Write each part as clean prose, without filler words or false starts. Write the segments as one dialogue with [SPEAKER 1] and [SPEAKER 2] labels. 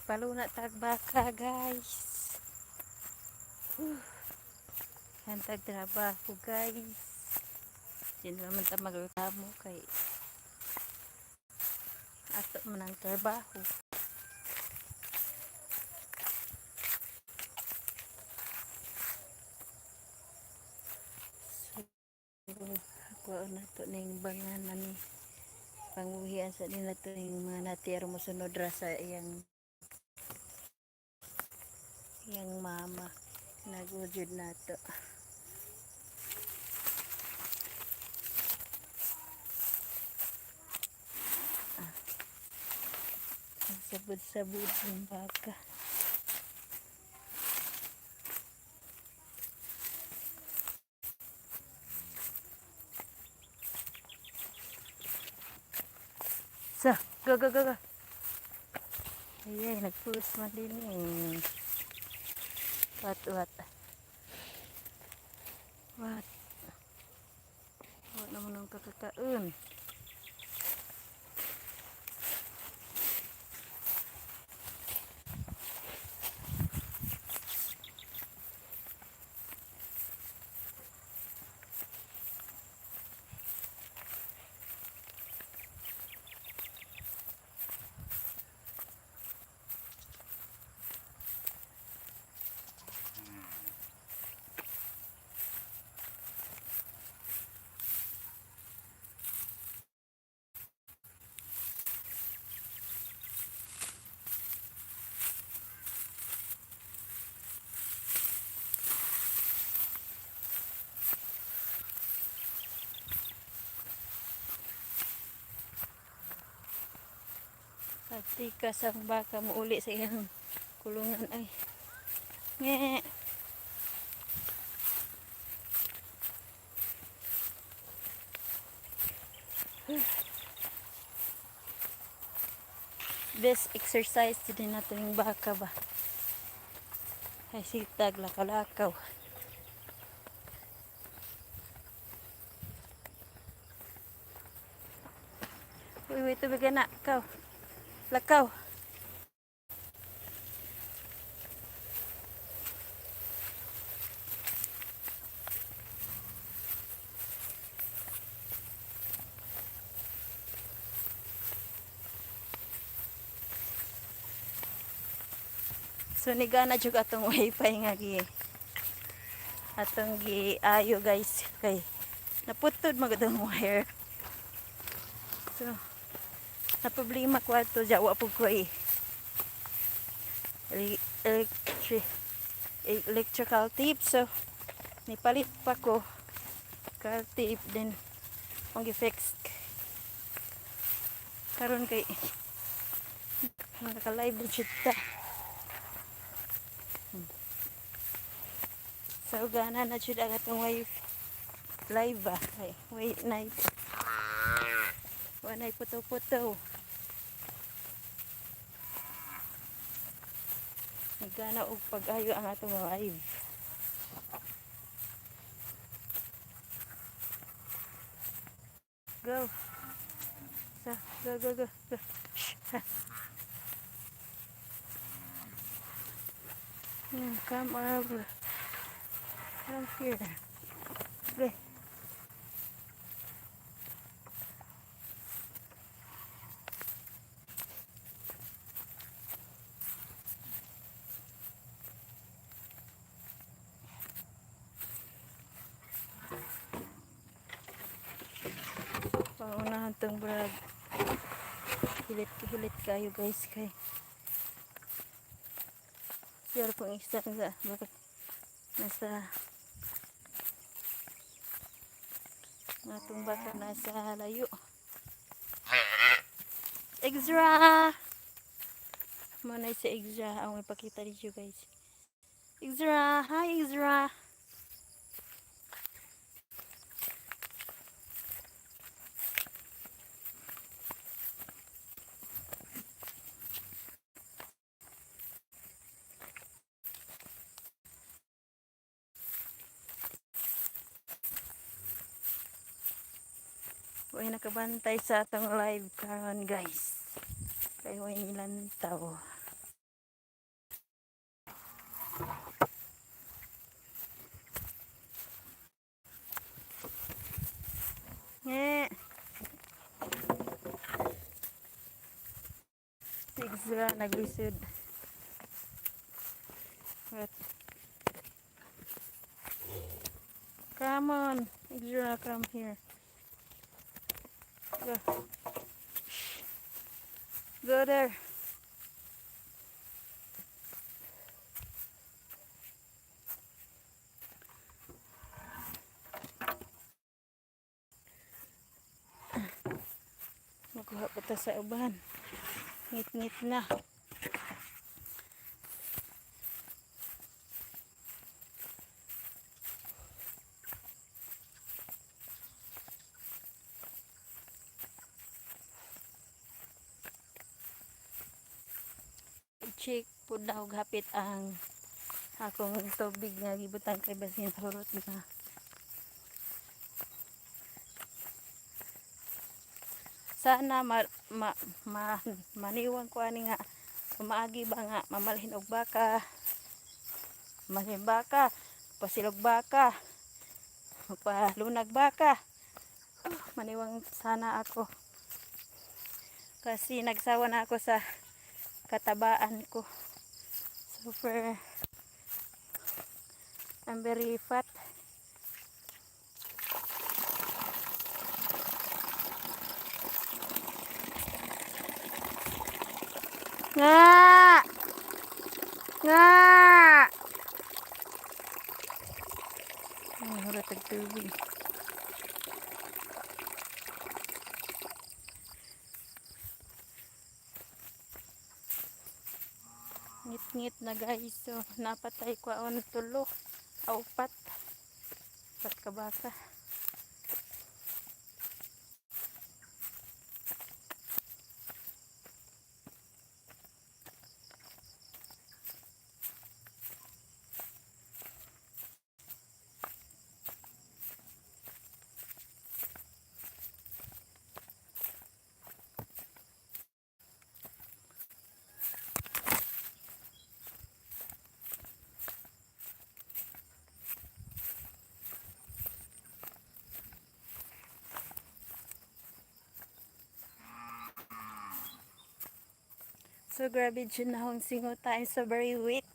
[SPEAKER 1] Nagpaluna tag baka, guys. Whew. Hantag trabaho, guys. Di naman ta magreklamo kay ato man ang trabaho. So, ako na to ning banganan ni pangbuhian sa nila to ning mga nati aron mosunod ra sa iyang iyang mama. Nagujud nato. Ah. Ang sabod-sabod ng baka. So, go, go, go, go. Ay, nagpulos man din eh. What, what? What? What naman ang kakakaon? Pagtikas ang baka muuli sa iyang kulungan ay. Nge. Best exercise din natin yung baka ba. Ay sitag lakaw-lakaw. Uy, wait, tubig na. Kaw. Lakaw. So nigana jud atong wifi nga gi atong giayo, guys, kay naputod magud ang wire. So na problema ko ato jawa pud ko eh. Electrical tape, so nipalit pa ko cal tape din ang gi-fix karon kay naka-live din siya ta. So gana na jud ang atong wifi live ba ay wait night wa nay puto-puto. Nagana og pag-ayo ang atong live. Go. So, go, go, go, go. Shh. Ha. Come over. Come here. Okay. Pangunahan tong brag. Hilit hilit kayo, guys, kay pero kung isa nga bakit nasa atong baka nasa layo. Extra! Manay sa extra ang ipakita dito, guys. Extra! Hi, Extra! Way nakabantay sa atong live karon, guys. Kay way nilantaw. Extra naglisod. But, come on, Extra, come here. Go. Go there. Makuha pa ta sa uban. Ngit-ngit na. Check pud na og hapit ang akong tubig nga gibutang kay basin hurot na. Sana ma, ma, ma maniwang ko ani nga maagi ba nga mamalhin og baka, malhin baka, pasilog baka, palunag baka. Maniwang sana ako kasi nagsawa na ako sa katabaan ko. Super, I'm very fat. Nga! Nga! Ay, hurot og tubig. Ngit-ngit na, guys. So, napatay ko on tulo. Upat. Upat ka baka. So grabe dyan na akong singuta. I'm so very wet.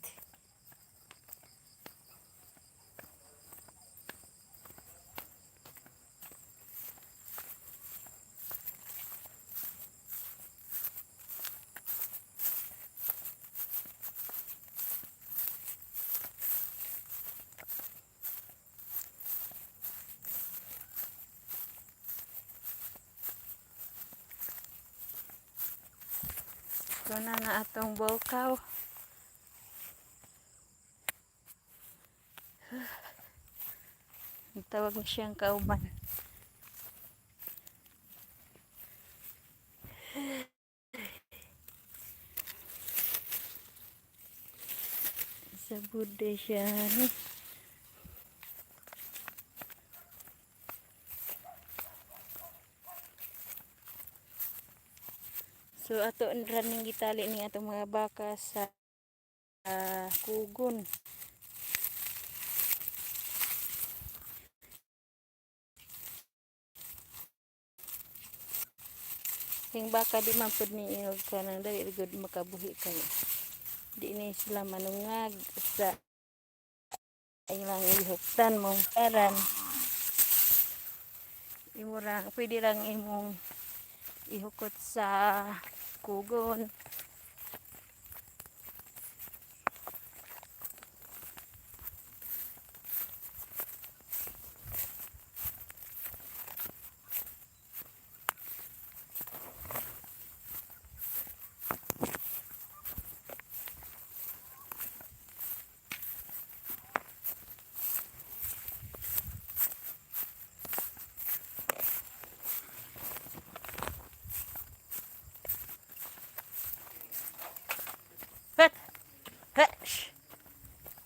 [SPEAKER 1] Ito na na atong bokaw. Ang tawag na siyang kauban. Sa bude siya ni. So ato running gitali ni atong mga baka sa kugon. Yung baka di man pud ni og kanang dali gud makabuhi kay di ni sila manungag sa ilang gihuptan mong karan. Imo ra pwede lang imong ihukot sa kugon. Het! Het! Shh!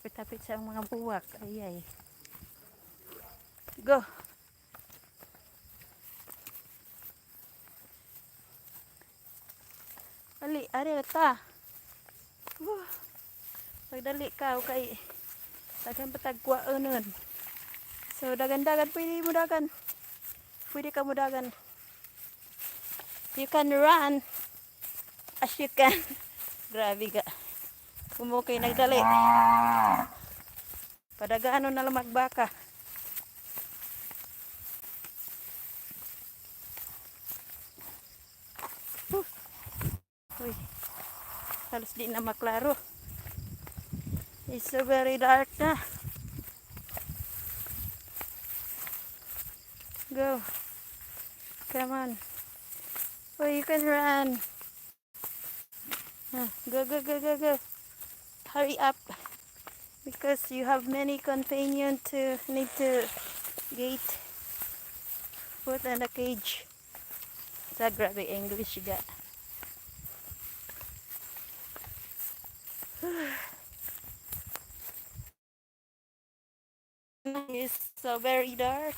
[SPEAKER 1] Pitapit sa mga buwak. Ay ay. Go! Ali, ari ta. Pagdali ka kay daghan pa tag kuwaonon. So dagan-dagan pwede mo dagan. Pwede ka mo dagan. You can run as you can. Grabe ka. Kumukay nagdali. Padagano na lang magbaka. Huh. Uy. Halos di na maklaro. It's so very dark na. Go. Come on. Oh, you can run. Ah, go, go, go, go, go. Hurry up. Because you have many companion to need to gate. Put in a cage. Sa grabe English ga. It's so very dark.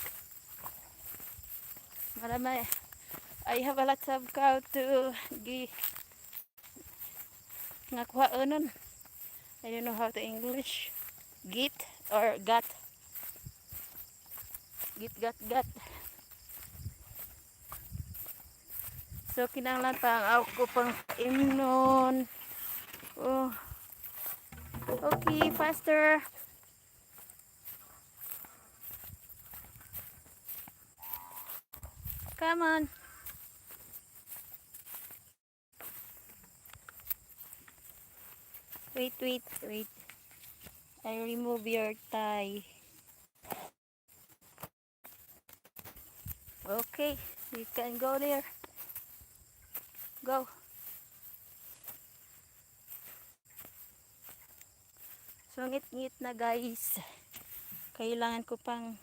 [SPEAKER 1] Marami. I have a lot of cow to gi nga kuhaonon. I don't know how to English. Git or gat. Git, gat, gat. So, kinahanglan pa ang ako pang imnon. Oh. Okay, faster. Come on. Wait, wait, wait. I remove your tie. Okay, you can go there. Go. So, ngit-ngit na, guys. Kailangan ko pang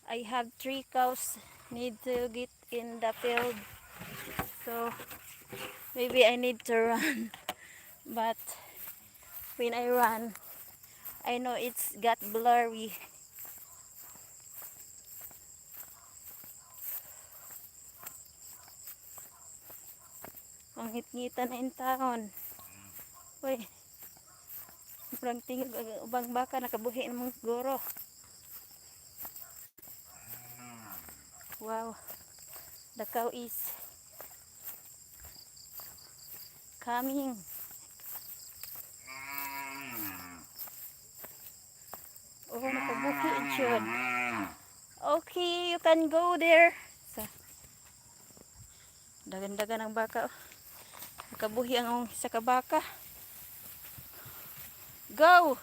[SPEAKER 1] I have three cows need to get in the field. So, maybe I need to run. But when I run, I know it's got blurry. Ang ngit-ngitan na in taon. Uy. Murang tingog ang ubang baka, nakabuhi namang guro. Wow. The cow is coming. Oh, nakabuhi jud. Okay, you can go there. Sa dagan-dagan ang baka, oh. Nakabuhi ang isa ka baka. Go!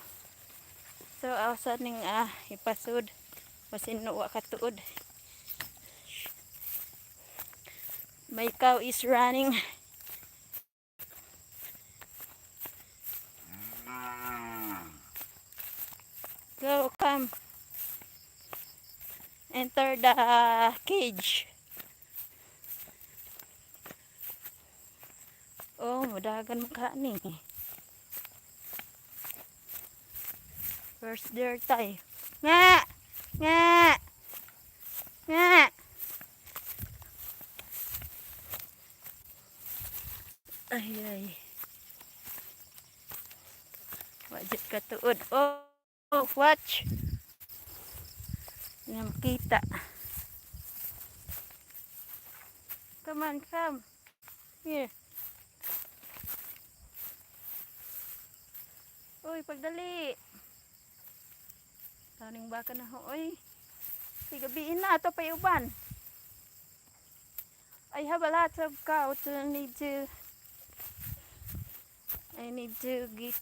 [SPEAKER 1] So, asa ning ipasud. Basin wa katuod. My cow is running. Go, come. Enter the cage. Oh, mudagan mo ka ni. Where's their tie? Nga! Nga! Nga! Ay, ay. Wajit ka tuod. Oh, watch. Hindi makita. Come on, come. Here. Uy, pagdali. Taning baka na ho, oy. Ay, gabiin na. Ato pa uban. I have a lot of cow to need to I need to get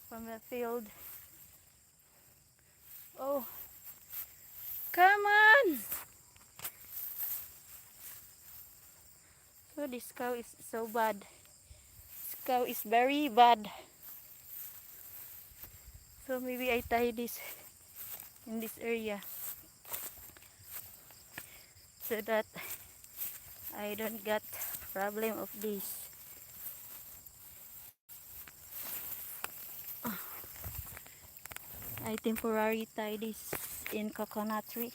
[SPEAKER 1] from the field. Oh, come on! So this cow is so bad. This cow is very bad. So maybe I tie this in this area so that I don't get problem of this. Ah. I temporarily tie this in coconut tree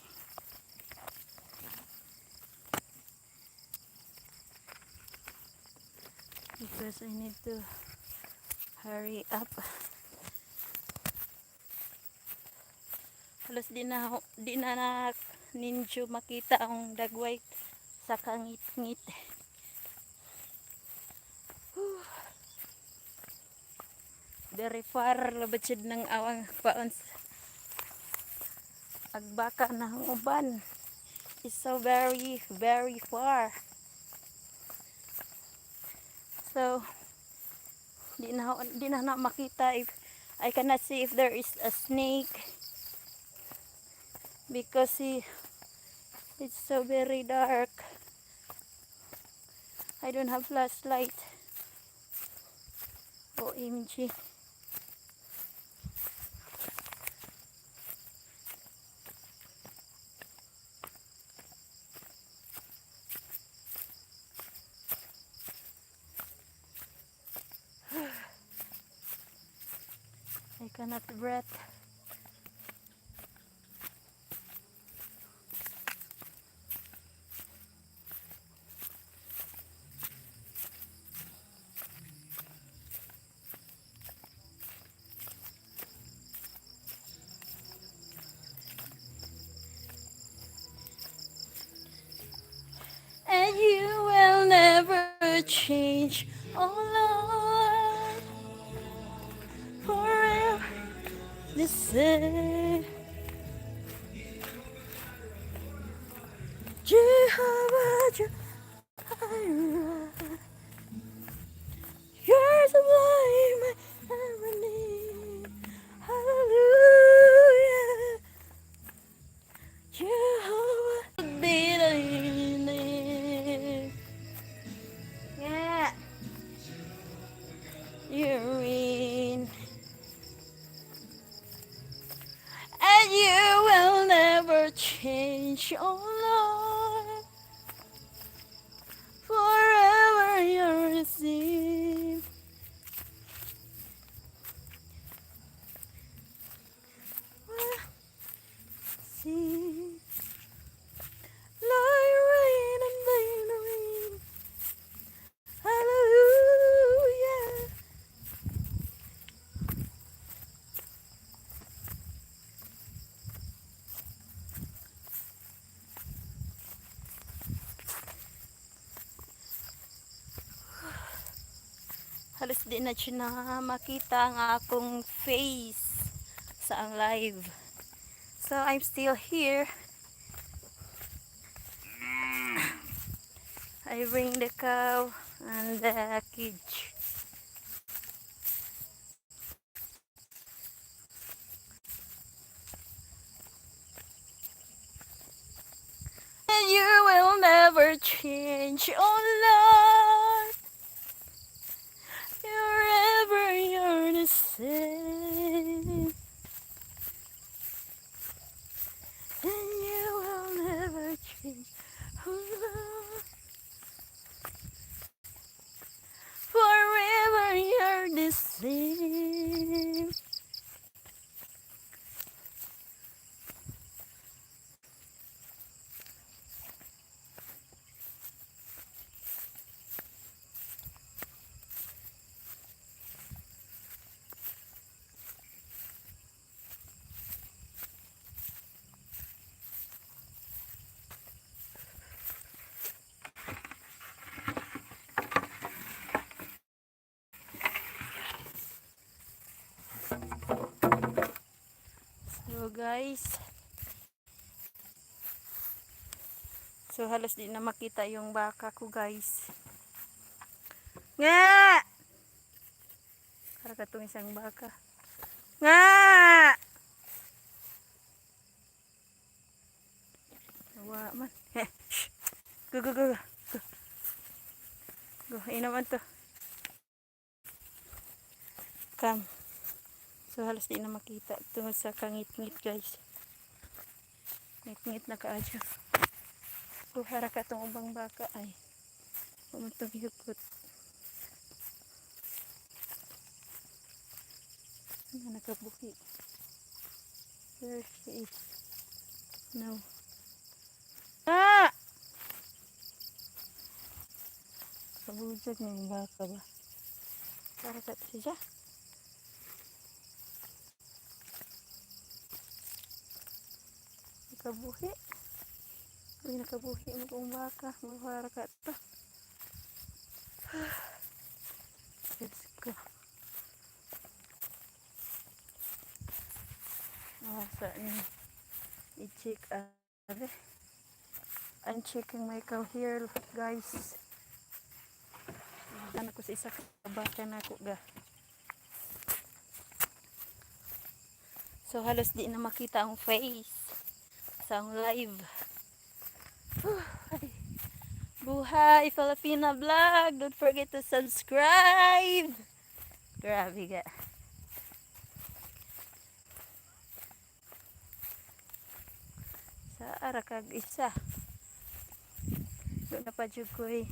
[SPEAKER 1] because I need to hurry up. Halos di na ninyo makita ang dagway sa kangit-ngit. Whew. Very far labad siya ng awang paon agbaka na ang uban. It's so very, very far. So, di na makita if I cannot see if there is a snake because see, it's so very dark. I don't have flashlight. OMG. I cannot breathe. And you will never change, oh Lord, forever the same. Jehovah Jireh, you're supply my every need. Hallelujah. Jehovah be the name. Yeah. You're in. And you will never change, oh Lord. Forever you're the same. Ah, see, like rain and rain, rain. Hallelujah. Halos di na siya na makita ang akong face sa ang live. So I'm still here. I bring the cow and the cage. And you will never change, oh Lord. You're ever you're the same. And you will never change, oh Lord. Forever you're the same. So guys, so halos di na makita yung baka ko, guys. Nga! Para katong isang baka. Nga! Wa man. Eh, shh. Go, go, go, go. Go, inom to. Come. So halos di na makita tungod sa kangit-ngit, guys. Ngit-ngit na kaayo. So hara ka tong ubang baka ay. Pumutong hukot. Ano nakabuhi? Where she is? No. Ah! Kabujag ng baka ba? Para sa siya. Nakabuhi. Uy, nakabuhi mo kung baka. Mahara ka to. Let's go. Sa ni i-check are. I'm checking my cow here, guys. Ano ko sa isa ka baka nako ga. So halos di na makita ang face sa ang live. Ay. Buhay Filipina Vlog! Don't forget to subscribe! Grabe ga. Sa ara kag isa. Doon na pa jud ko'y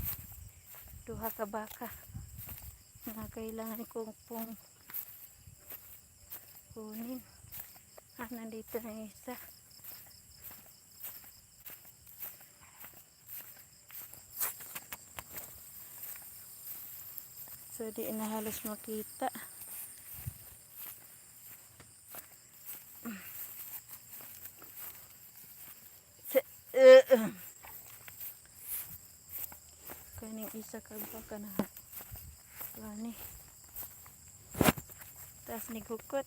[SPEAKER 1] duha ka baka na kailangan kong pong kunin. Ah, nandito na yung isa. So, di na halos makita. Kaning isa ka baka na. Gani. Tapos ni hukot.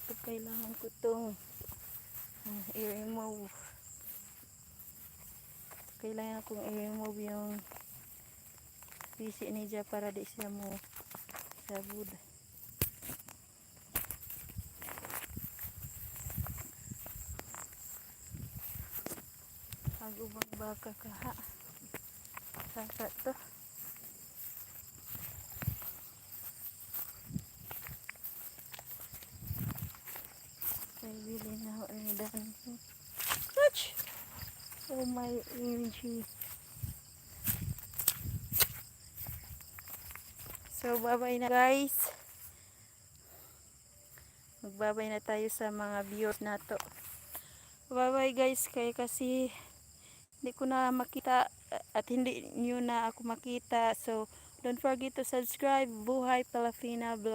[SPEAKER 1] So, kailangan ko tong i-remove. Kailangan kong i-remove yung PC niya para di siya mo sabod. Ag ubang baka kaha. Saka to. Kay bili na ako ni Dan. Ouch! Oh my OMG. So, bye-bye na, guys. Magbabay na tayo sa mga viewers nato. Bye-bye, guys, kay kasi hindi ko na makita at hindi nyo na ako makita. So, don't forget to subscribe. Buhay Filipina Vlog.